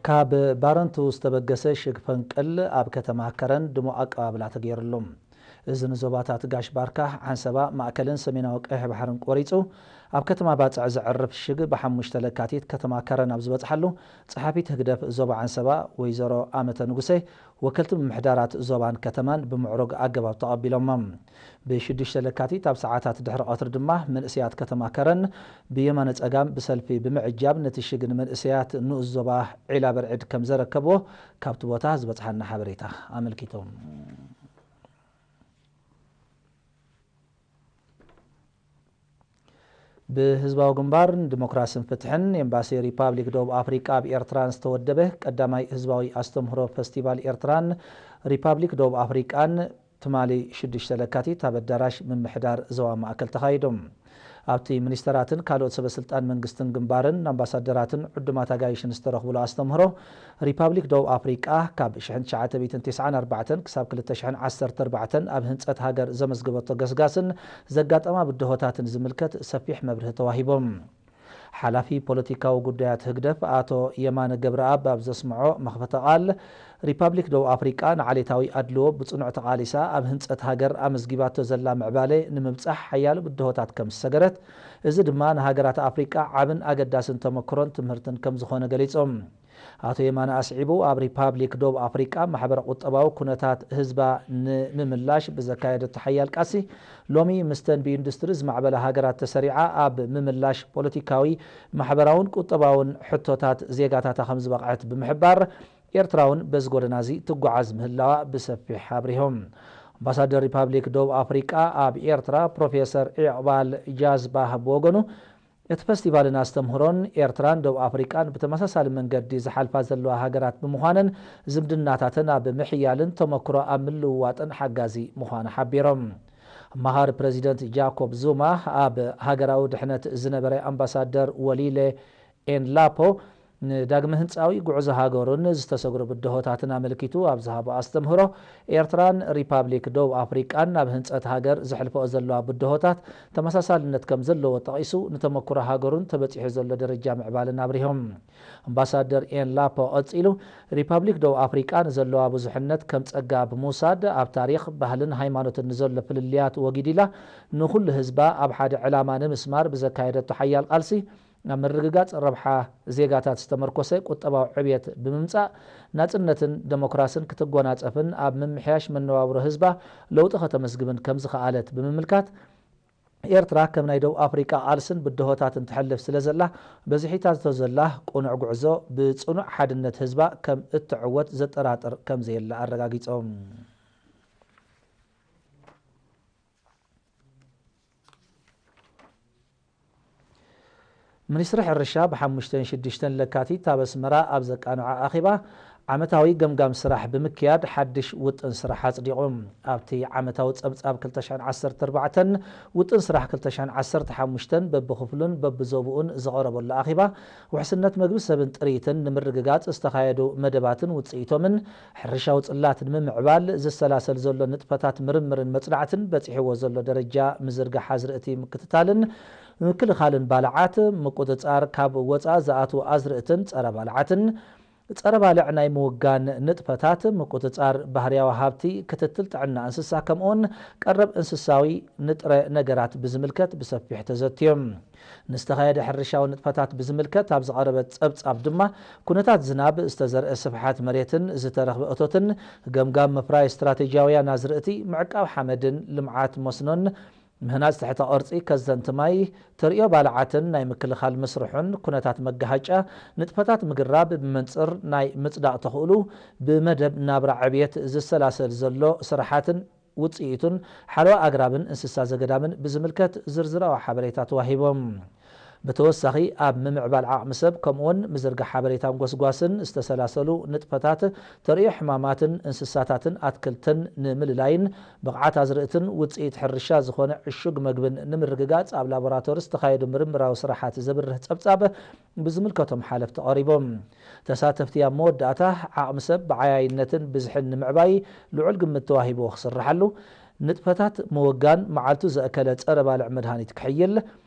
ካብ ባረንቱ ዝተበገሰ ሽግ ፈንቅል ኣብ ከተማ ከረን ድሙቕ ኣቀባብላ ተገይርሉ። እዚ ንዞባታት ጋሽ ባርካ፣ ዓንሰባ፣ ማእከልን ሰሜናዊ ቀይሕ ባሕርን ቆሪጹ፣ ኣብ ከተማ ባጽዕ ዘዕርፍ ሽግ ብሓሙሽተ ለካቲት ከተማ ከረን ኣብ ዝበጽሓሉ፣ ጸሓፊት ህግደፍ ዞባ ዓንሰባ ወይዘሮ ኣመተ ንጉሴ፣ ወከልቲ ምምሕዳራት ዞባን ከተማን ብምዕሩግ ኣገባብ ተቐቢሎሞም። ብሽዱሽተ ለካቲት ኣብ ሰዓታት ድሕሪ ቀትሪ ድማ መንእሰያት ከተማ ከረን ብየማነ ጸጋም ብሰልፊ ብምዕጃብ ነቲ ሽግ ንመንእሰያት ንኡስ ዞባ ዒላ በርዕድ ከም ዘረከብዎ ካብቲ ቦታ ዝበጽሓና ሓበሬታ ኣመልኪቱ። ብህዝባዊ ግንባር ንዲሞክራስን ፍትሕን ኤምባሲ ሪፓብሊክ ደቡብ ኣፍሪቃ ኣብ ኤርትራን ዝተወደበ ቀዳማይ ህዝባዊ ኣስተምህሮ ፈስቲቫል ኤርትራን ሪፓብሊክ ደቡብ ኣፍሪቃን ትማሊ ሽዱሽተ ለካቲት ኣብ ኣዳራሽ ምምሕዳር ዞባ ማእከል ተኻይዱ። ኣብቲ ሚኒስተራትን ካልኦት ሰበ ስልጣን መንግስትን ግንባርን ኣምባሳደራትን ዕዱማት ኣጋይሽን ዝተረኽብሉ ኣስተምህሮ፣ ሪፓብሊክ ደቡብ ኣፍሪቃ ካብ ሽሕን ትሽዓተ ሚእትን ተስዓን ኣርባዕተን ክሳብ ክልተ ሽሕን ዓሰርተ ኣርባዕተን ኣብ ህንጸት ሃገር ዘመዝገበቶ ገስጋስን ዘጋጠማ ብድሆታትን ዝምልከት ሰፊሕ መብርሂ ተዋሂቦም። ሓላፊ ፖለቲካዊ ጉዳያት ህግደፍ ኣቶ የማነ ገብረኣብ ኣብ ዘስምዖ መኽፈተ ቃል፣ ሪፓብሊክ ደቡብ ኣፍሪቃ ንዓሌታዊ ኣድልዎ ብጽኑዕ ተቓሊሳ ኣብ ህንጸት ሃገር ኣመዝጊባቶ ዘላ ምዕባለ ንምብጻሕ ሓያሎ ብድሆታት ከም ዝሰገረት፣ እዚ ድማ ንሃገራት ኣፍሪቃ ዓብን ኣገዳስን ተመክሮን ትምህርትን ከም ዝኾነ ገሊጾም። ኣቶ የማነ ኣስዒቡ፣ ኣብ ሪፓብሊክ ደቡብ ኣፍሪቃ ማሕበረ ቁጠባዊ ኩነታት ህዝባ ንምምላሽ ብዘካየደቶ ሓያል ቃልሲ፣ ሎሚ ምስተን ብኢንዱስትሪ ዝማዕበላ ሃገራት ተሰሪዓ ኣብ ምምላሽ ፖለቲካዊ፣ ማሕበራውን ቁጠባውን ሕቶታት ዜጋታታ ከም ዝበቕዐት ብምሕባር፣ ኤርትራ እውን በዚ ጎደና እዚ ትጓዓዝ ምህላዋ ብሰፊሕ ኣብሪሆም። ኣምባሳደር ሪፓብሊክ ደቡብ ኣፍሪቃ ኣብ ኤርትራ ፕሮፌሰር ኢቕባል ጃዝባህ ብወገኑ፣ እቲ ፈስቲቫልን ኣስተምህሮን ኤርትራን ደቡብ ኣፍሪቃን ብተመሳሳሊ መንገዲ ዝሓልፋ ዘለዋ ሃገራት ብምዃነን ዝምድናታተን ኣብ ምሕያልን ተመክሮ ኣብ ምልውዋጥን ሓጋዚ ምዃኑ ሓቢሮም። ኣማኻሪ ፕረዚደንት ጃኮብ ዙማ ኣብ ሃገራዊ ድሕነት ዝነበረ ኣምባሳደር ወሊለ ኤንላፖ ንዳግመ ህንጻዊ ጉዕዞ ሃገሩን ዝተሰግሩ ብድሆታትን ኣመልኪቱ ኣብ ዝሃቦ ኣስተምህሮ፣ ኤርትራን ሪፓብሊክ ደቡብ ኣፍሪቃን ናብ ህንጸት ሃገር ዘሕልፈኦ ዘለዋ ብድሆታት ተመሳሳልነት ከም ዘለዎ ጠቒሱ፣ ንተመክሮ ሃገሩን ተበጺሑ ዘሎ ደረጃ ምዕባለን ኣብሪሆም። ኣምባሳደር ኤንላፖ ቀጺሉ፣ ሪፓብሊክ ደቡብ ኣፍሪቃ ንዘለዋ ብዙሕነት ከም ጸጋ ብምውሳድ፣ ኣብ ታሪኽ፣ ባህልን ሃይማኖትን ንዘሎ ፍልልያት ወጊድ ኢላ፣ ንኹሉ ህዝባ ኣብ ሓደ ዕላማ ንምስማር ብዘካየደቶ ሓያል ቃልሲ፣ ኣብ ምርግጋጽ ረብሓ ዜጋታት ዝተመርኮሰ ቁጠባዊ ዕብየት ብምምጻእ፣ ናጽነትን ደሞክራስን ክትጎናጸፍን ኣብ ምምሕያሽ መነባብሮ ህዝባ ለውጢ ከተመዝግብን ከም ዝኸኣለት ብምምልካት፣ ኤርትራ ከም ናይ ደቡብ ኣፍሪቃ ቃልስን ብድሆታትን ትሐልፍ ስለ ዘላ፣ በዚ ሒዛቶ ዘላ ቅኑዕ ጉዕዞ ብጽኑዕ ሓድነት ህዝባ ከም እትዕወት ዘጠራጥር ከም ዘየለ ኣረጋጊጾም። ሚኒስትሪ ሕርሻ ብሓሙሽተን ሽዱሽተን ለካቲት ኣብ ኣስመራ ኣብ ዘቃንዖ ኣኼባ፣ ዓመታዊ ገምጋም ስራሕ ብምክያድ ሓድሽ ውጥን ስራሕ ኣጽዲቑ። ኣብቲ ዓመታዊ ጸብጻብ ክልተ ሽሕን ዓሰርተ ኣርባዕተን ውጥን ስራሕ ክልተ ሽሕን ዓሰርተ ሓሙሽተን በብኽፍሉን በብዞብኡን ዝቐረበሉ ኣኼባ፣ ውሕስነት መግቢ ሰብን ጥሪትን ንምርግጋጽ ዝተኻየዱ መደባትን ውጽኢቶምን፣ ሕርሻዊ ጽላት ንምምዕባል ዝሰላሰል ዘሎ ንጥፈታት ምርምርን መጽናዕትን፣ በጺሕዎ ዘሎ ደረጃ ምዝርጋሕ ኣዝርእቲ ምክትታልን ምክልኻልን ባልዓት፣ ምቁጽጻር ካብ ወጻኢ ዝኣትዉ ኣዝርእትን ጸረ ባልዓትን፣ ጸረ ባልዕ ናይ ምውጋን ንጥፈታት፣ ምቁጽጻር ባህርያዊ ሃብቲ፣ ክትትል ጥዕና እንስሳ፣ ከምኡውን ቀረብ እንስሳዊ ንጥረ ነገራት ብዝምልከት ብሰፊሕ ተዘትዮም። ንዝተኻየደ ሕርሻዊ ንጥፈታት ብዝምልከት ኣብ ዝቐረበ ጸብጻብ ድማ፣ ኩነታት ዝናብ፣ ዝተዘርአ ስፍሓት መሬትን ዝተረኽበ እቶትን፣ ገምጋም ምፍራይ ስትራቴጂያውያን ኣዝርእቲ፣ ምዕቃብ ሓመድን ልምዓት መስኖን፣ ምህናጽ ትሕተ ቅርጺ ከዘንቲ ማይ፣ ተርእዮ ባልዓትን ናይ ምክልኻል መስርሑን፣ ኩነታት መጋሃጫ ንጥፈታት ምግራብ ብመንጽር ናይ ምጽዳቕ ተኽእሉ፣ ብመደብ ናብራ ዕብየት ዝሰላሰል ዘሎ ስራሓትን ውጽኢቱን ሓለዋ ኣግራብን እንስሳ ዘገዳምን ብዝምልከት ዝርዝራዊ ሓበሬታ ተዋሂቦም። ብተወሳኺ ኣብ ምምዕባል ዓቕሚ ሰብ ከምኡውን ምዝርጋሕ ሓበሬታን ጎስጓስን ዝተሰላሰሉ ንጥፈታት ተርእዮ ሕማማትን እንስሳታትን ኣትክልትን ንምልላይን ብቕዓት ኣዝርእትን ውጽኢት ሕርሻ ዝኾነ ዕሹግ መግብን ንምርግጋጽ ኣብ ላቦራቶሪ ዝተኻየዱ ምርምራዊ ስራሓት ዘብርህ ጸብጻብ ብዝምልከቶም ሓለፍቲ ቀሪቦም። ተሳተፍቲ ኣብ መወዳእታ ዓቕሚ ሰብ ብዓያይነትን ብዝሕን ንምዕባይ ልዑል ግምት ተዋሂብዎ ክስርሓሉ፣ ንጥፈታት ምውጋን፣ መዓልቱ ዘእከለ ጸረ ባልዕ መድሃኒት ክሕይል፣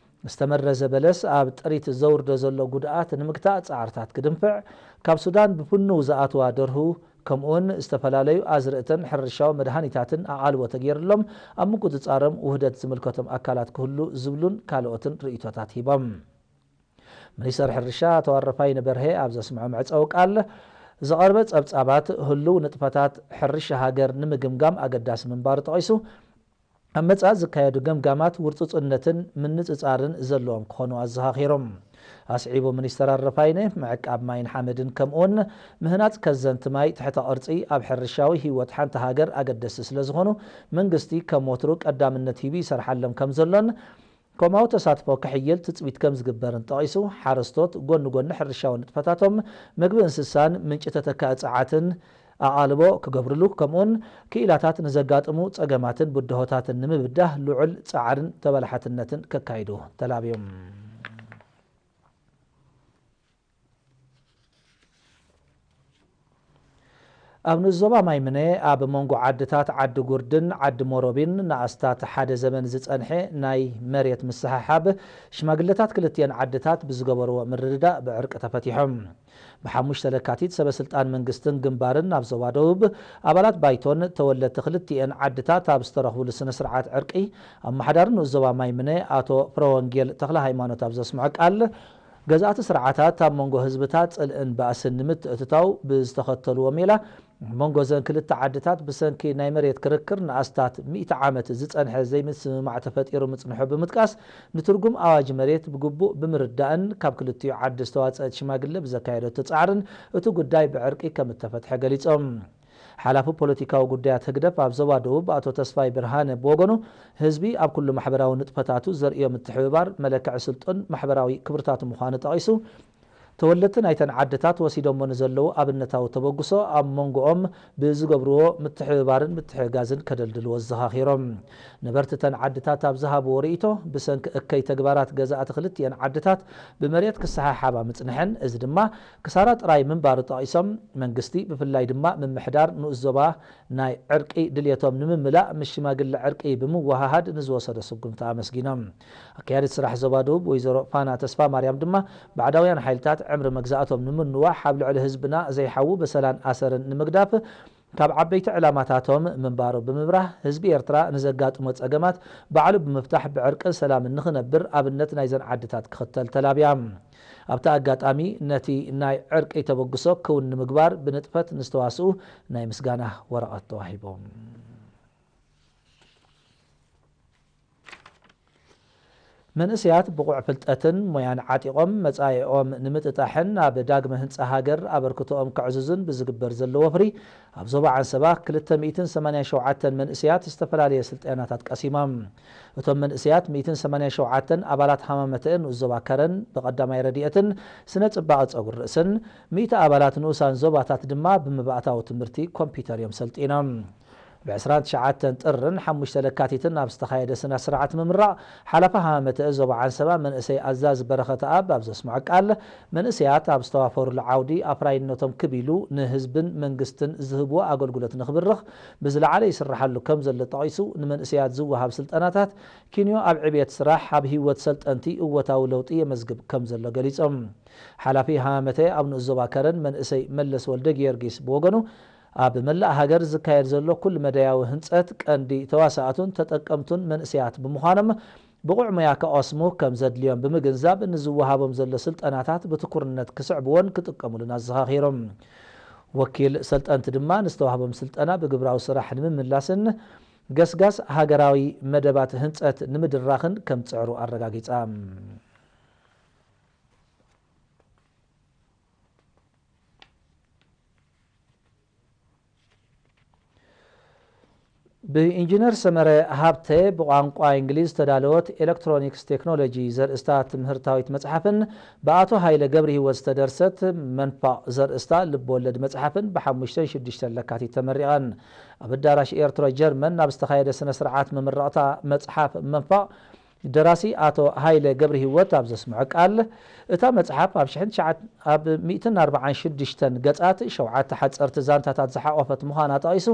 ዝተመረዘ በለስ ኣብ ጥሪት ዘውርዶ ዘሎ ጉድኣት ንምግታእ ጻዕርታት ክድንፍዕ፣ ካብ ሱዳን ብፍኑው ዝኣትዋ ደርሁ፣ ከምኡውን ዝተፈላለዩ ኣዝርእትን ሕርሻዊ መድሃኒታትን ኣቓልቦ ተገይርሎም ኣብ ምቁጽጻሮም ውህደት ዝምልከቶም ኣካላት ክህሉ ዝብሉን ካልኦትን ርእይቶታት ሂቦም። ሚኒስተር ሕርሻ ኣቶ ኣረፋይነ በርሀ ኣብ ዘስምዖ መዕጸዊ ቃል፣ ዝቐርበ ጸብጻባት ህሉው ንጥፈታት ሕርሻ ሃገር ንምግምጋም ኣገዳሲ ምንባሩ ጠቒሱ፣ ኣብ መጻኢ ዝካየዱ ገምጋማት ውርጹጽነትን ምንጽጻርን ዘለዎም ክኾኑ ኣዘኻኺሮም። ኣስዒቡ ሚኒስተር ኣረፋይነ፣ ምዕቃብ ማይን ሓመድን ከምኡውን ምህናጽ ከዘንቲ ማይ ትሕተ ቅርጺ ኣብ ሕርሻዊ ህይወት ሓንቲ ሃገር ኣገደስቲ ስለ ዝኾኑ፣ መንግስቲ ከም ወትሩ ቀዳምነት ሂቡ ይሰርሓሎም ከም ዘሎን፣ ከምኡ ተሳትፎ ክሕይል ትጽቢት ከም ዝግበርን ጠቒሱ፣ ሓረስቶት ጎኒ ጎኒ ሕርሻዊ ንጥፈታቶም፣ ምግቢ እንስሳን ምንጪ ተተካኢ ጸዓትን ኣቓልቦ ክገብርሉ፣ ከምኡውን ክኢላታት ንዘጋጥሙ ጸገማትን ብድሆታትን ንምብዳህ ልዑል ጻዕርን ተበላሓትነትን ከካይዱ ተላብዮም። ኣብ ንኡስ ዞባ ማይ ምነ ኣብ መንጎ ዓድታት ዓዲ ጉርድን ዓዲ ሞሮቢን ንኣስታት ሓደ ዘመን ዝጸንሐ ናይ መሬት ምስሕሓብ ሽማግለታት ክልቲአን ዓድታት ብዝገበርዎ ምርድዳእ ብዕርቂ ተፈቲሖም። ብሓሙሽተ ለካቲት ሰበ ስልጣን መንግስትን ግንባርን ናብ ዞባ ደቡብ፣ ኣባላት ባይቶን ተወለድቲ ክልቲአን ዓድታት ኣብ ዝተረኽቡሉ ስነ ስርዓት ዕርቂ፣ ኣመሓዳሪ ንኡስ ዞባ ማይ ምነ ኣቶ ፍረወንጌል ተኽለ ሃይማኖት ኣብ ዘስምዖ ቃል፣ ገዛእቲ ስርዓታት ኣብ መንጎ ህዝብታት ጽልእን ባእስን ንምትእትታው ብዝተኸተልዎ ሜላ፣ መንጎ ዘን ክልተ ዓድታት ብሰንኪ ናይ መሬት ክርክር ንኣስታት ሚእቲ ዓመት ዝጸንሐ ዘይምስምማዕ ተፈጢሩ ምጽንሑ ብምጥቃስ፣ ንትርጉም ኣዋጅ መሬት ብግቡእ ብምርዳእን ካብ ክልቲኡ ዓዲ ዝተዋጸአት ሽማግለ ብዘካየደቶ ጻዕርን እቲ ጉዳይ ብዕርቂ ከም እተፈትሐ ገሊጾም። ሓላፊ ፖለቲካዊ ጉዳያት ህግደፍ ኣብ ዞባ ደቡብ ኣቶ ተስፋይ ብርሃነ ብወገኑ፣ ህዝቢ ኣብ ኩሉ ማሕበራዊ ንጥፈታቱ ዘርእዮ ምትሕብባር መለክዒ ስልጡን ማሕበራዊ ክብርታቱ ምዃኑ ጠቒሱ፣ ተወለድቲ ናይተን ዓድታት ወሲዶሞ ንዘለዉ ኣብነታዊ ተበግሶ ኣብ መንጎኦም ብዝገብርዎ ምትሕብባርን ምትሕግጋዝን ከደልድልዎ ኣዘኻኺሮም። ነበርቲ እተን ዓድታት ኣብ ዝሃብዎ ርእይቶ፣ ብሰንኪ እከይ ተግባራት ገዛእቲ ክልቲአን ዓድታት ብመሬት ክሰሓሓባ ምጽንሐን፣ እዚ ድማ ክሳራ ጥራይ ምንባሩ ጠቒሶም፣ መንግስቲ ብፍላይ ድማ ምምሕዳር ንኡስ ዞባ ናይ ዕርቂ ድልየቶም ንምምላእ ምስ ሽማግለ ዕርቂ ብምወሃሃድ ንዝወሰዶ ስጉምቲ ኣመስጊኖም። ኣካያዲት ስራሕ ዞባ ደቡብ ወይዘሮ ፋና ተስፋ ማርያም ድማ፣ ባዕዳውያን ሓይልታት ዕምሪ መግዛእቶም ንምንዋሕ ኣብ ልዕሊ ህዝብና ዘይሓዊ በሰላን ኣሰርን ንምግዳፍ ካብ ዓበይቲ ዕላማታቶም ምንባሩ ብምብራህ፣ ህዝቢ ኤርትራ ንዘጋጥሞ ጸገማት ባዕሉ ብምፍታሕ ብዕርቅን ሰላምን ንኽነብር ኣብነት ናይዘን ዓድታት ክኽተል ተላብያ። ኣብቲ ኣጋጣሚ፣ ነቲ ናይ ዕርቂ ተበግሶ ክውን ንምግባር ብንጥፈት ንዝተዋስኡ ናይ ምስጋና ወረቐት ተዋሂቦም። መንእሰያት ብቑዕ ፍልጠትን ሞያን ዓጢቖም መጻኢኦም ንምጥጣሕን ኣብ ዳግመ ህንጻ ሃገር ኣበርክቶኦም ከዕዝዙን ብዝግበር ዘሎ ወፍሪ፣ ኣብ ዞባ ዓንሰባ ክልተ ሚእትን ሰማንያን ሸውዓተን መንእሰያት ዝተፈላለየ ስልጠናታት ቀሲሞም። እቶም መንእሰያት ሚእትን ሰማንያን ሸውዓተን ኣባላት ሃማመተ ንኡስ ዞባ ከረን ብቐዳማይ ረድኤትን ስነ ጽባቐ ጸጉሪ ርእስን፣ ሚእቲ ኣባላት ንኡሳን ዞባታት ድማ ብመባእታዊ ትምህርቲ ኮምፒተር እዮም ሰልጢኖም። ብ ዕስራን ትሽዓተን ጥርን ሓሙሽተ ለካቲትን ኣብ ዝተኻየደ ስነ ስርዓት ምምራቕ፣ ሓላፊ ሃማመተ ዞባ ዓንሰባ መንእሰይ ኣዛዚ በረኸተኣብ ኣብ ዘስምዖ ቃል፣ መንእሰያት ኣብ ዝተዋፈሩሉ ዓውዲ ኣፍራይነቶም ክብ ኢሉ ንህዝብን መንግስትን ዝህብዎ ኣገልግሎት ንኽብርኽ ብዝለዓለ ይስርሓሉ ከም ዘሎ ጠቒሱ፣ ንመንእሰያት ዝወሃብ ስልጠናታት ኪንዮ ኣብ ዕብየት ስራሕ፣ ኣብ ህይወት ሰልጠንቲ እወታዊ ለውጢ የመዝግብ ከም ዘሎ ገሊጾም። ሓላፊ ሃማመተ ኣብ ንኡስ ዞባ ከረን መንእሰይ መለስ ወልደ ጊዮርጊስ ብወገኑ፣ ኣብ መላእ ሃገር ዝካየድ ዘሎ ኩሉ መዳያዊ ህንጸት ቀንዲ ተዋሳእቱን ተጠቀምቱን መንእሰያት ብምዃኖም፣ ብቑዕ ሞያ ክቐስሙ ከም ዘድልዮም ብምግንዛብ፣ ንዝወሃቦም ዘሎ ስልጠናታት ብትኩርነት ክስዕብዎን ክጥቀሙሉን ኣዘኻኺሮም። ወኪል ሰልጠንቲ ድማ ንዝተዋህቦም ስልጠና ብግብራዊ ስራሕ ንምምላስን ገስጋስ ሃገራዊ መደባት ህንጸት ንምድራኽን ከም ጽዕሩ ኣረጋጊጻ። ብኢንጂነር ሰመረ ሃብተ ብቋንቋ እንግሊዝ ዝተዳለወት ኤሌክትሮኒክስ ቴክኖሎጂ ዘርእስታ ትምህርታዊት መጽሓፍን ብኣቶ ሃይለ ገብረ ህይወት ዝተደርሰት መንፋቕ ዘርእስታ ልብወለድ መጽሓፍን ብሓሙሽተን ሽዱሽተን ለካቲት ተመሪቐን። ኣብ ኣዳራሽ ኤርትሮ ጀርመን ናብ ዝተኻየደ ስነ ስርዓት ምምረቕታ መጽሓፍ መንፋቕ ደራሲ ኣቶ ሃይለ ገብረ ህይወት ኣብ ዘስምዖ ቃል፣ እታ መጽሓፍ ኣብ ሽሕን ትሽዓን ኣብ ሚእትን ኣርባዓን ሽዱሽተን ገጻት ሸውዓተ ሓጸርቲ ዛንታታት ዝሓቖፈት ምዃና ጠቒሱ፣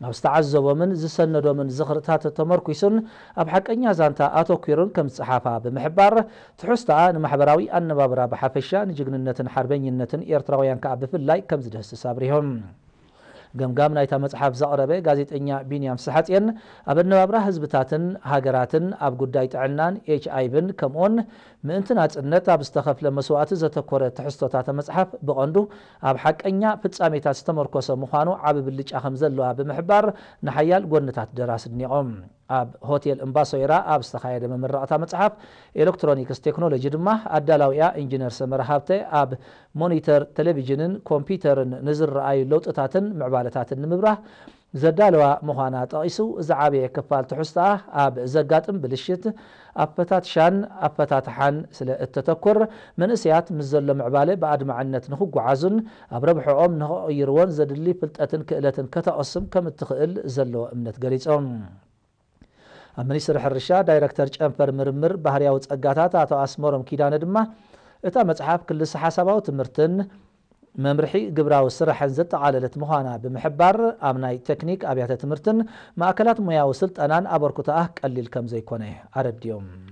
ኣብ ዝተዓዘቦምን ዝሰነዶምን ዝኽርታት ተመርኲሱን ኣብ ሓቀኛ ዛንታ ኣተኲሩን ከም ዝጸሓፋ ብምሕባር፣ ትሕዝቶኣ ንማሕበራዊ ኣነባብራ ብሓፈሻ፣ ንጅግንነትን ሓርበኝነትን ኤርትራውያን ከኣ ብፍላይ ከም ዝድህስስ ኣብሪሆም። ገምጋም ናይታ መጽሓፍ ዘቕረበ ጋዜጠኛ ቢንያም ሰሓጽየን፣ ኣብ ኣነባብራ ህዝብታትን ሃገራትን፣ ኣብ ጉዳይ ጥዕናን ኤች ኣይ ቪን ከምኡውን ምእንቲ ናጽነት ኣብ ዝተኸፍለ መስዋእቲ ዘተኮረ ትሕዝቶታት መጽሓፍ ብቐንዱ ኣብ ሓቀኛ ፍጻሜታት ዝተመርኮሰ ምዃኑ ዓቢ ብልጫ ከም ዘለዋ ብምሕባር፣ ንሓያል ጎንታት ደራሲ ኣድኒቖም። ኣብ ሆቴል እምባሶይራ ኣብ ዝተኻየደ መመረቕታ መጽሓፍ ኤሌክትሮኒክስ ቴክኖሎጂ ድማ ኣዳላዊኣ ኢንጂነር ሰመረ ሃብተ ኣብ ሞኒተር ቴሌቪዥንን ኮምፒውተርን ንዝረኣዩ ለውጥታትን ምዕባለታትን ንምብራህ ዘዳለዋ ምዃና ጠቒሱ፣ ዝዓበየ ክፋል ትሕዝቶኣ ኣብ ዘጋጥም ብልሽት፣ ኣፈታትሻን ኣፈታትሓን ስለ እተተኩር፣ መንእሰያት ምስ ዘሎ ምዕባለ ብኣድማዕነት ንኽጓዓዙን ኣብ ረብሕኦም ንኽቕይርዎን ዘድሊ ፍልጠትን ክእለትን ከተቕስም ከም እትኽእል ዘለዎ እምነት ገሊጾም። ኣብ ሚኒስትሪ ሕርሻ ዳይረክተር ጨንፈር ምርምር ባህርያዊ ጸጋታት ኣቶ ኣስመሮም ኪዳነ ድማ፣ እታ መጽሓፍ ክልሰ ሓሳባዊ ትምህርትን መምርሒ ግብራዊ ስራሕን ዘጠቓለለት ምዃና ብምሕባር፣ ኣብ ናይ ቴክኒክ ኣብያተ ትምህርትን ማእከላት ሞያዊ ስልጠናን ኣበርክቶኣ ቀሊል ከም ዘይኮነ ኣረዲኦም።